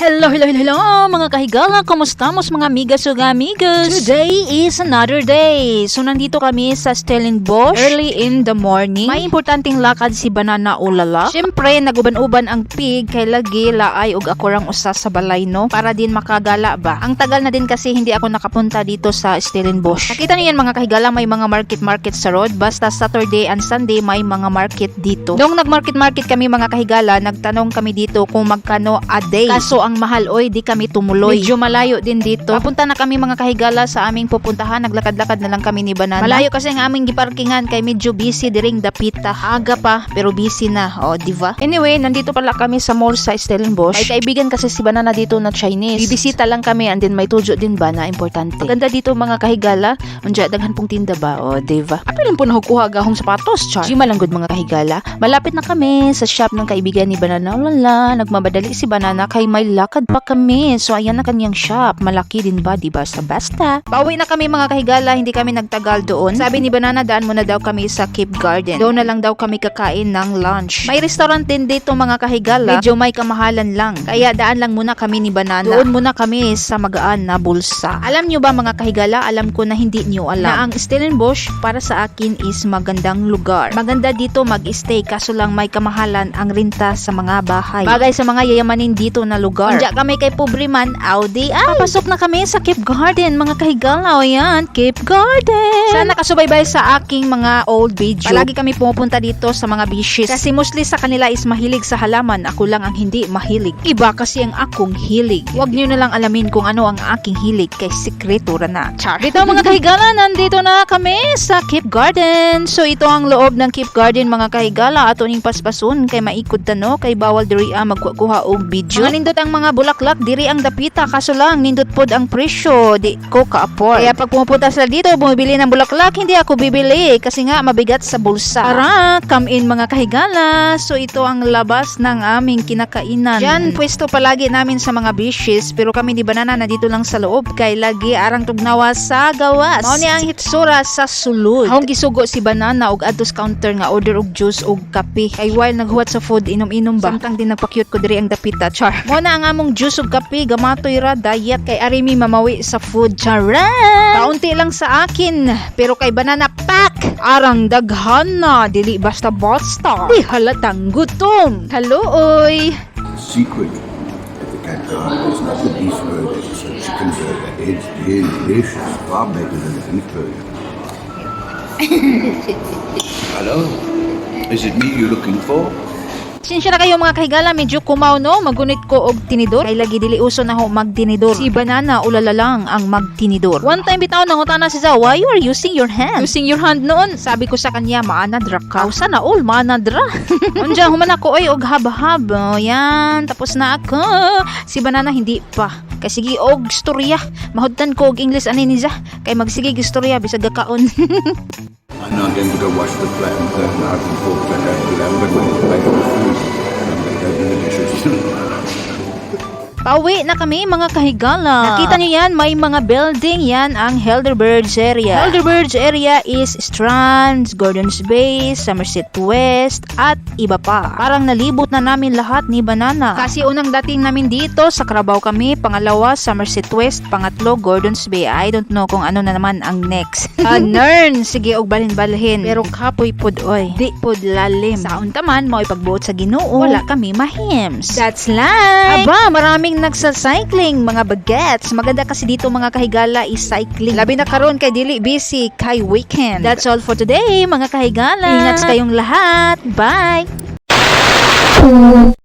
Hello, hello, hello, hello, mga kahigala. Kumusta mos, mga amigas ug amigos? Today is another day. So, nandito kami sa Stellenbosch early in the morning. May importanteng lakad si Banana Ulala. Siyempre, naguban-uban ang pig kay lagi laay ug ako rang usa sa balay, no? Para din makagala ba. Ang tagal na din kasi hindi ako nakapunta dito sa Stellenbosch. Nakita niyo yan, mga kahigala, may mga market-market sa road. Basta Saturday and Sunday, may mga market dito. Nung nag-market-market kami, mga kahigala, nagtanong kami dito kung magkano a day. Kaso ang mahal oy, di kami tumuloy. Medyo malayo din dito. Papunta na kami, mga kahigala, sa aming pupuntahan. Naglakad-lakad na lang kami ni Banana. Malayo kasi ang aming giparkingan kay medyo busy diring dapita. Aga pa pero busy na. O, di ba? Anyway, nandito pala kami sa mall sa Stellenbosch. May kaibigan kasi si Banana dito na Chinese. Bibisita lang kami and then may tujo din ba na importante. Maganda dito, mga kahigala. Unja daghan pong tinda ba? O, di ba? Apil po na kuha gahong sapatos, char. Di malanggod, mga kahigala. Malapit na kami sa shop ng kaibigan ni Banana. Wala, nagmamadali si Banana kay may lakad pa kami. So ayan na kanyang shop. Malaki din ba, di ba? Sa basta. Pauwi na kami, mga kahigala, hindi kami nagtagal doon. Sabi ni Banana, daan muna daw kami sa Cape Garden. Doon na lang daw kami kakain ng lunch. May restaurant din dito, mga kahigala. Medyo may kamahalan lang. Kaya daan lang muna kami ni Banana. Doon muna kami sa magaan na bulsa. Alam nyo ba, mga kahigala, alam ko na hindi nyo alam na ang Stellenbosch para sa akin is magandang lugar. Maganda dito mag-stay kaso lang may kamahalan ang renta sa mga bahay. Bagay sa mga yayamanin dito na lugar. Unja kami kay pobre man, Audi ay. Papasok na kami sa Cape Garden, mga kahigala. O yan, Cape Garden. Sana nakasubaybay sa aking mga old video. Palagi kami pumupunta dito sa mga beaches. Kasi mostly sa kanila is mahilig sa halaman. Ako lang ang hindi mahilig. Iba kasi ang akong hilig. Huwag niyo na lang alamin kung ano ang aking hilig kay sikreto ra na. Char. Dito, mga kahigala, nandito na kami sa Cape Garden. So ito ang loob ng Cape Garden, mga kahigala. Ato ning paspason kay maikod ta no, kay bawal diri ah, magkuha og video. Mga nindot ang mga bulaklak diri ang dapita kaso lang nindot pod ang presyo, di ko ka-afford. Kaya pag pumupunta sila dito bumibili ng bulaklak, hindi ako bibili kasi nga mabigat sa bulsa. Tara, come in, mga kahigala. So ito ang labas ng aming kinakainan. Diyan pwesto palagi namin sa mga beaches pero kami ni Banana nandito lang sa loob kay lagi arang tugnawa sa gawas. Mao ni ang hitsura sa sulod. Akong gisugo si Banana og adto sa counter nga order og juice og kape. Kay while naghuwat sa food, inom-inom ba. Samtang din nagpa-cute ko diri ang dapita, char. Mao na ang among juice ug kape, gamatoy ra diet kay ari mi mamawi sa food, charan. Kaunti lang sa akin pero kay Banana pack arang daghan na, dili basta basta. Di halatang gutom. Hello oy. The secret at the Cat Garden is not the beef burger, it's the chicken burger. It's delicious, far better than the beef burger. Hello? Is it me you're looking for? Sinsya na kayo, mga kahigala, medyo kumaw no, magunit ko og tinidor. Kay lagi dili uso na ho magtinidor. Si Banana ulala lang ang magtinidor. One time bitaw nangutana si Zao, "Why you are using your hand?" Using your hand noon. Sabi ko sa kanya, "Maanad ra ka." Sana all maanad ra. Unja human ako oy og habhab. Oh, yan, tapos na ako. Si Banana hindi pa. Kay sige og storya. Mahudtan ko og English ani niya. Kay magsige og istorya bisag kaon. I'm now going to go wash the plate and the knife and fork back out to them, but when it's back the food, I'm going to go do the dishes. Pauwi na kami, mga kahigala. Nakita niyo yan, may mga building yan ang Helderbergs area. Helderbergs area is Strands, Gordons Bay, Somerset West, at iba pa. Parang nalibot na namin lahat ni Banana. Kasi unang dating namin dito, sa Carabao kami, pangalawa, Somerset West, pangatlo, Gordons Bay. I don't know kung ano na naman ang next. Nern, sige og balhin-balhin. Pero kapoy pod oy. Di pod lalim. Sa unta man, mao pagbuot sa Ginoo, wala kami mahims. That's life! Aba, maraming nagsa-cycling, mga bagets. Maganda kasi dito, mga kahigala, is cycling. Labi na karon kay dili busy kay weekend. That's all for today, mga kahigala. Ingat kayong lahat. Bye!